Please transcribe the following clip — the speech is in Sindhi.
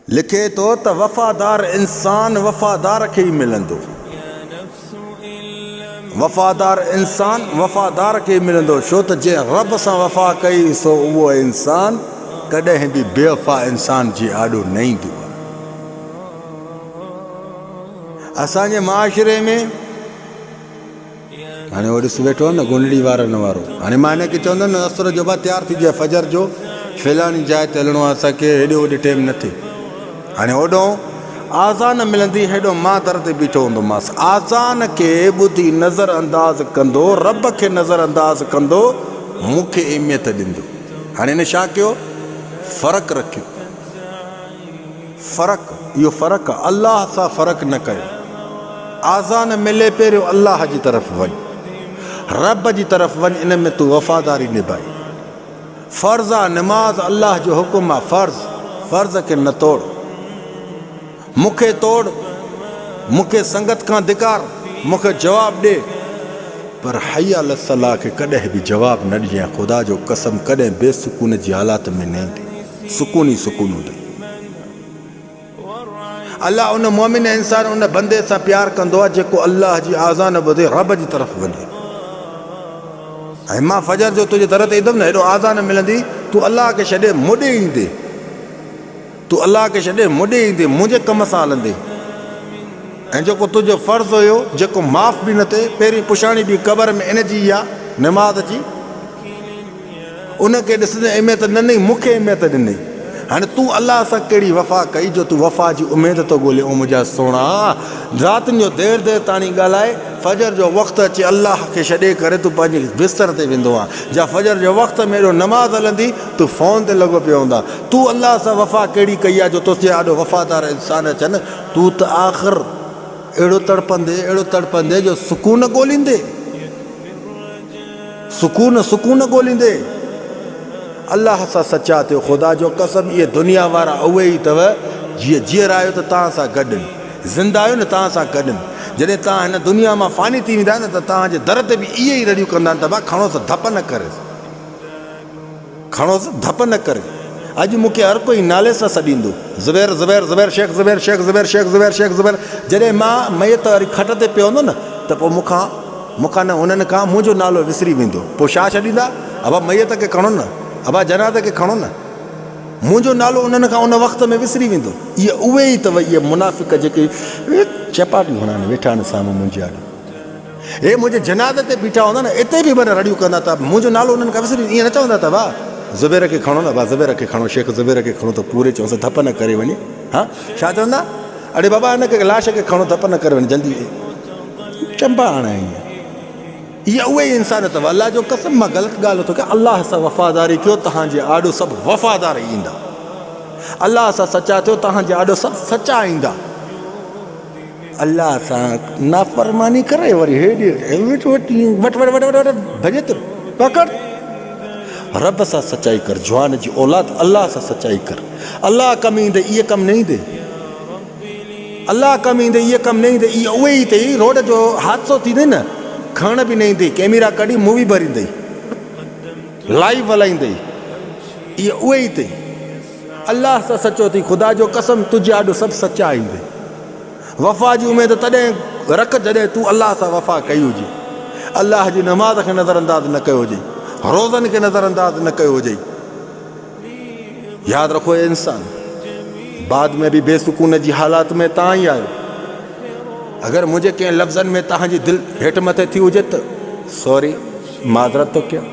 لکي ٿو ته وفادار انسان وفادار کي ئي ملندو. وفادار انسان وفادار کي ئي ملندو ڇو ته جنهن رب سان وفا ڪئي سو اهو انسان ڪڏهن به بيوفا انسان جي آڏو نه ايندو آهي. اسان جي معاشري ۾. هاڻي هو ڏس ويٺو آهي نه گونڊڙي وارن وارو. هاڻي مان هن کي چوندس نه عصر جو با تيار ٿي جاء فجر جو فلاڻي جاء تي هلڻو آهي اسان کي هيڏي هوڏي ٽيم نه ٿئي. هاڻي هوڏو آذان ملندي هيڏو مان در تي بيٺو هوندومانس. آذان کي ٻڌي نظر انداز ڪندو رب کي نظر انداز ڪندو مون کي اهميت ڏيندو. هاڻي هن ڇا ڪيو فرق رکيو. فرق، اهو فرق آ، الله سان فرق نه ڪيو. آذان ملي پهريون الله جي طرف وڃ. رب جي طرف وڃ ان ۾ تون وفاداري نڀائي. فرض آ نماز الله جو حڪم آ فرض، فرض کي نه توڙ. مون کي توڙ، مون کي سنگت کان ڌڪار، مون کي جواب ڏي، پر حي علی الصلوة کي ڪڏهن به جواب نه ڏجانء خدا جو قسم ڪڏهن بي سڪون جي حالات ۾ نه ايندين. سڪون ئي سڪون هوندئي. الله ان مؤمن انسان ان بندي سان پيار ڪندو آهي جيڪو الله جي آذان ٻڌي رب جي طرف وڃي. ۽ مان فجر جو تنهنجي در تي ايندم نه هيڏو آذان ملندي تون الله کي ڇڏي مون ڏي ايندي تون الله کي ڇڏي مون ڏي ايندي منهنجي ڪم سان هلندي ۽ جيڪو تنهنجو فرض هيو جيڪو معاف به نه ٿئي پهرين پڇاڻي به قبر ۾ ان جي ئي آهي نماز جي. ان کي ڏسندي اهميت نه ڏنئي، مون کي اهميت ڏنئي. هاڻي تون الله سان ڪهڙي وفا ڪئي جو تون وفا جي اميد ٿو ڳولين او منهنجا سهڻا! راتين جو دير دير تاڻي ڳالهائي، فجر جو وقت اچي الله کي ڇڏي ڪري تون پنهنجي بستر تي ويندو آن. جا فجر جي وقت ۾ ايڏو نماز هلندي، تون فون تي لڳو پيو هوندان. تون الله سان وفا ڪهڙي ڪئي آ جو توسجي آڏو وفادار انسان اچن، تون ته آخر اهڙو تڙپندي، اهڙو تڙپندي جو سڪون ڳوليندي. سڪون سڪون ڳوليندي الله سان سچا ٿيو خدا جو قسم اهي دنيا وارا اهي ئي اٿو جيئن جيئرا آهيو ته توهان سان گڏ آهن زنده آهيو نه توهان سان گڏ آهن جڏهن توهان هن دنيا مان فاني ٿي ويندا آهيو نه ته توهان جي در تي به اهي ئي رڙيون ڪندا آهن ته ڀا کڻوس ڌپ نه ڪريس. کڻوس ڌپ نه ڪري. اڄ مون کي هر ڪوئي نالي سان سڏيندو. زبير زبير زبير شيخ زبير شيخ زبير شيخ زبير شيخ زبير جڏهن مان ميت واري کٽ تي پيو هوندو نه ته پوء مون کان مون کان نه هنن کان منهنجو نالو وسري ويندو. پوء ڇا ڇڏيندا؟ ابا ميت کي کڻو نه. ابا جنازي کي کڻو نه. منهنجو نالو انهن کان ان وقت ۾ وسري ويندو. اهي اهي ئي اٿو اهي منافق جيڪي چپاٽيون هڻائن ويٺا آهن سامهون منهنجي آڏو. هي منهنجي جنازي تي بيٺا هوندا نه اتي به من رڙيون ڪندا ته منهنجو نالو انهن کان وسري ائين نه چوندا ته ڀاء زبير کي کڻو نه ڀاء زبير کي کڻو شيخ زبير کي کڻو ته پوري چونس ڌپ نه ڪري وڃي ها ڇا چوندا اڙي بابا هن کي لاش کي کڻو ڌپ نه ڪري وڃي جلدي چنبا هڻائين اهي اهي ئي انسان اٿو الله جو قسم مان غلط ڳالهه نٿو ڪيان الله سان وفاداري ڪيو توهان جي آڏو سڀ وفادار ايندا الله سان سچا ٿيو توهان جي آڏو سڀ سچا ايندا الله سان نافرماني ڪري وري هيڏي وٺ وٺ وٺ وٺ وٺ وٺ ڀڄي ته پڪڙ رب سان سچائي ڪر جوان جي اولاد الله سان سچائي ڪر الله ڪم ايندي اهي ڪم نه ايندي الله ڪم ايندي اهي ڪم نه ايندي اهي اهي ئي اٿئي روڊ جو حادثو ٿيندي نه کڻڻ به نه ايندي ڪيميرا ڪڍي مووي ڀريندي لائيو هلائيندي اهي اهي ئي اٿئي الله سان سچو ٿي خدا جو قسم تنهنجي آڏو سڀ سچا ايندي. وفا جي اميد تڏهن رک جڏهن تون الله سان وفا ڪئي هجي. الله جي نماز کي نظر انداز نه ڪيو هجئي. روزن کي نظر انداز نه ڪيو هجئي. ياد رکو اي انسان! بعد ۾ به بي سڪون جي حالات ۾ توهان ئي آهيو. اگر منهنجي ڪنهن لفظن ۾ توهان جي دل هيٺ مٿي ٿي هجي ته سوري معذرت ٿو ڪيان.